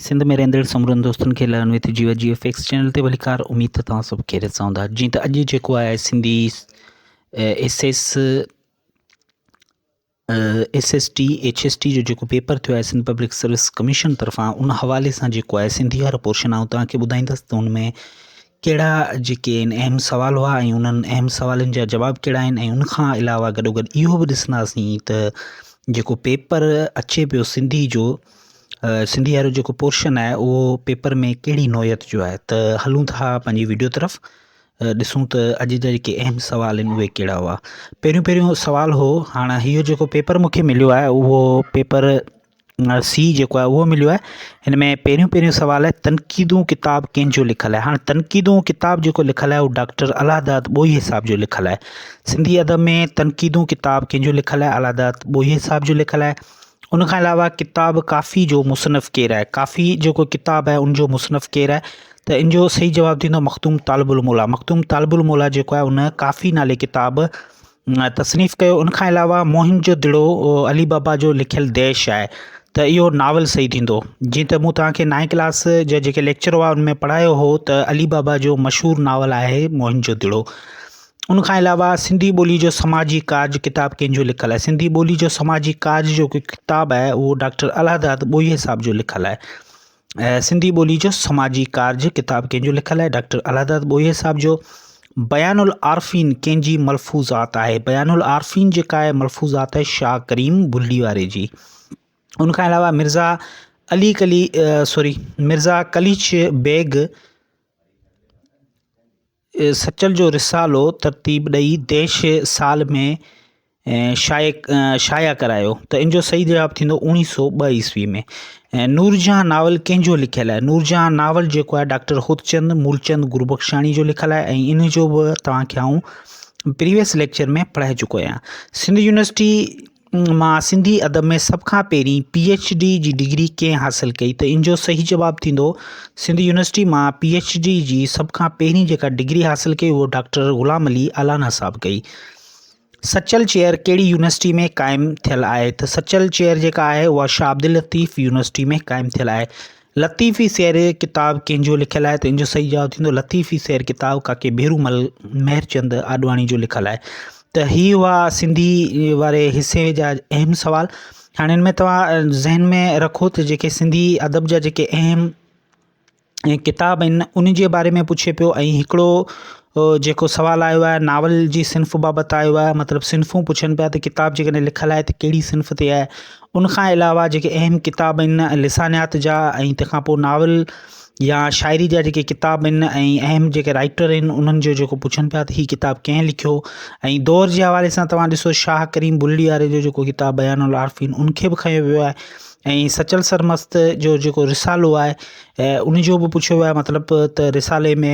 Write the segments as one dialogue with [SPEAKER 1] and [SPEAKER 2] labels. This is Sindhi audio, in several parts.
[SPEAKER 1] سنڌ ۾ رهندڙ سمورن دوستن کي learn with Jeevat G F X channel تي ڀليڪار اميد ته توهان سڀ خيريت سان هوندا جيئن ته اڄ جيڪو آهي Sindhi S S S S T H S T جو جيڪو پيپر ٿيو آهي سنڌ پبلڪ سروس ڪميشن طرفان ان حوالي سان جيڪو آهي سنڌي وارو پورشن آئون توهان کي ٻڌائيندس ته ان ۾ ڪهڙا جيڪي آهن اهم سوال هئا ۽ انهن اهم سوالن جا جواب ڪهڙا آهن ۽ ان کان علاوه گڏو گڏ اهو به ڏسنداسين ته جيڪو پيپر اچي پيو سنڌي جو سنڌي وارو جيڪو پورشن آهي اهو پيپر ۾ ڪهڙي نوعيت جو آهي ته هلون ٿا پنهنجي ويڊيو طرف ڏسون ته اڄ جا جيڪي اهم سوال آهن اهي ڪهڙا هئا پهريون پهريون سوال هو هاڻ اهو جيڪو پيپر مونکي مليو آهي اهو پيپر سي جيڪو آهي اهو مليو آهي هن ۾ پهريون پهريون سوال آهي تنقيدون ڪتاب ڪنهن جو لکيل آهي هاڻ تنقيدون ڪتاب جيڪو لکيل آهي اهو ڊاڪٽر الله داد ٻوهيي صاحب جو لکيل آهي سنڌي ادب ۾ تنقيدون ڪتاب ڪنهن جو لکيل آهي الله داد ٻوهيي صاحب جو لکيل آهي ان کان علاوه ڪتاب ڪافي جو مصنف ڪير آهي؟ ڪافي جيڪو ڪتاب آهي ان جو مصنف ڪير آهي؟ ته ان جو صحيح جواب ٿيندو مخدوم طالب الموليٰ مخدوم طالب الموليٰ جيڪو آهي ان ڪافي نالي ڪتاب تصنيف ڪيو ان کان علاوه موهن جو دڙو علي بابا جو لکيل ديش آهي ته اهو ناول صحيح ٿيندو جيئن ته مون توهان کي نائين ڪلاس جا جيڪي ليڪچر هئا ان ۾ پڙهايو هو ته علي بابا جو مشهور ناول آهي موهن جو دڙو ان کان علاوه سنڌي ٻولي جو سماجي ڪارج ڪتاب ڪنهن جو لکيل آهي؟ سنڌي ٻولي جو سماجي ڪارج جو ڪتاب آهي اهو ڊاڪٽر الهداد ٻوهيي صاحب جو لکيل آهي. سنڌي ٻولي جو سماجي ڪارج ڪتاب ڪنهن جو لکيل آهي؟ ڊاڪٽر الهداد ٻوهيي صاحب جو. بيان العارفين ڪنهن جي ملفوظات آهي؟ بيان العارفين جيڪا آهي ملفوظات آهي شاهه ڪريم بلڙي واري جي. ان کان علاوه مرزا علي قلي سوري مرزا قليچ بيگ سچل جو رسالو ترتيب ڏئي ديش سال ۾ شايع ڪرايو ته ان جو صحيح جواب ٿيندو اوڻيهه سو ٻه عيسوي ۾ نورجهان ناول ڪنهن جو لکيل آهي نورجهان ناول جيڪو آهي ڊاڪٽر هوتچند مولچند گربخشاڻي جو لکيل آهي ۽ ان جو به توهان کي آئون پريويس ليڪچر ۾ پڙهائي چڪو آهيان سنڌ يونيورسٽي مان سنڌي ادب ۾ سڀ کان پهرين پي ايڇ ڊي جي ڊگري ڪنهن حاصل ڪئي ته ان جو صحيح جواب ٿيندو سنڌ يونيورسٽي مان پي ايڇ ڊي جي سڀ کان پهرين جيڪا ڊگري حاصل ڪئي اهو ڊاڪٽر غلام علي الانا صاحب ڪئي. سچل چيئر ڪهڙي يونيورسٽي ۾ قائم ٿيل آهي ته سچل چيئر جيڪا آهي اها شاهه عبداللطيف يونيورسٽي ۾ قائم ٿيل آهي. لطيفي سير ڪتاب ڪنهن جو لکيل آهي ته ان جو صحيح جواب ٿيندو لطيفي سير ڪتاب ڪاڪي ڀيرومل مهرچند آڏواڻي جو لکيل آهي ته هي هئا سنڌي واري حصي جا اهم سوال هاڻي ان ۾ توهان ذهن ۾ رکو ته جيڪي سنڌي ادب جا جيڪي اهم ڪتاب آهن ان جي باري ۾ پڇي پيو ۽ هڪڙو جيڪو سوال آيو آهي ناول جي صنف بابت آيو آهي مطلب صنفون پڇن پيا ته ڪتاب جيڪڏهن لکيل آهي ته ڪهڙي صنف تي آهي ان کان علاوه جيڪي اهم ڪتاب آهن لسانيات جا ۽ تنهن کان پوء ناول يا شاعري جا جيڪي ڪتاب آهن ۽ اهم جيڪي رائٽر آهن انهن جو جيڪو پڇن پيا ته هي ڪتاب ڪنهن لکيو ۽ دور جي حوالي سان توهان ڏسو شاهه ڪريم بلڙي واري جو جيڪو ڪتاب بيان العارفين ان کي به کنيو ويو آهي ۽ سچل سرمست جو جيڪو رسالو آهي ان جو به پڇيو ويو آهي مطلب ته رسالي ۾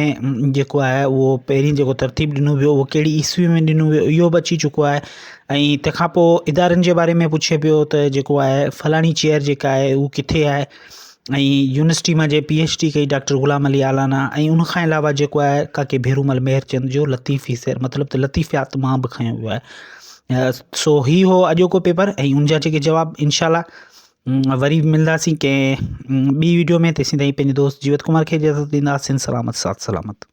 [SPEAKER 1] جيڪو آهي اهو پهرين جيڪو ترتيب ڏنو ويو اهو ڪهڙي عيسوي ۾ ڏنو ويو اهو به اچي چڪو آهي ۽ تنهن کان پوء ادارن جي باري ۾ پڇي پيو ته جيڪو آهي فلاڻي چيئر جيڪا آهي اهو ڪٿي آهي ۽ يونيورسٽي مان جي پي ايڇ ڊي ڪئي ڊاڪٽر غلام علي الانا ۽ ان کان علاوه جيڪو آهي ڪاڪي ڀيرومل مهرچند جو لطيفي سير مطلب ته لطيفيات مان به کنيو ويو آهي سو هي هو اڄوڪو پيپر ۽ ان جا جيڪي جواب انشاء الله وري ملنداسين ڪنهن ٻي ويڊيو ۾ تيسين تائين پنهنجي دوست جيوت ڪمار کي اجازت ڏيندا سنڌ سلامت ساٿ سلامت.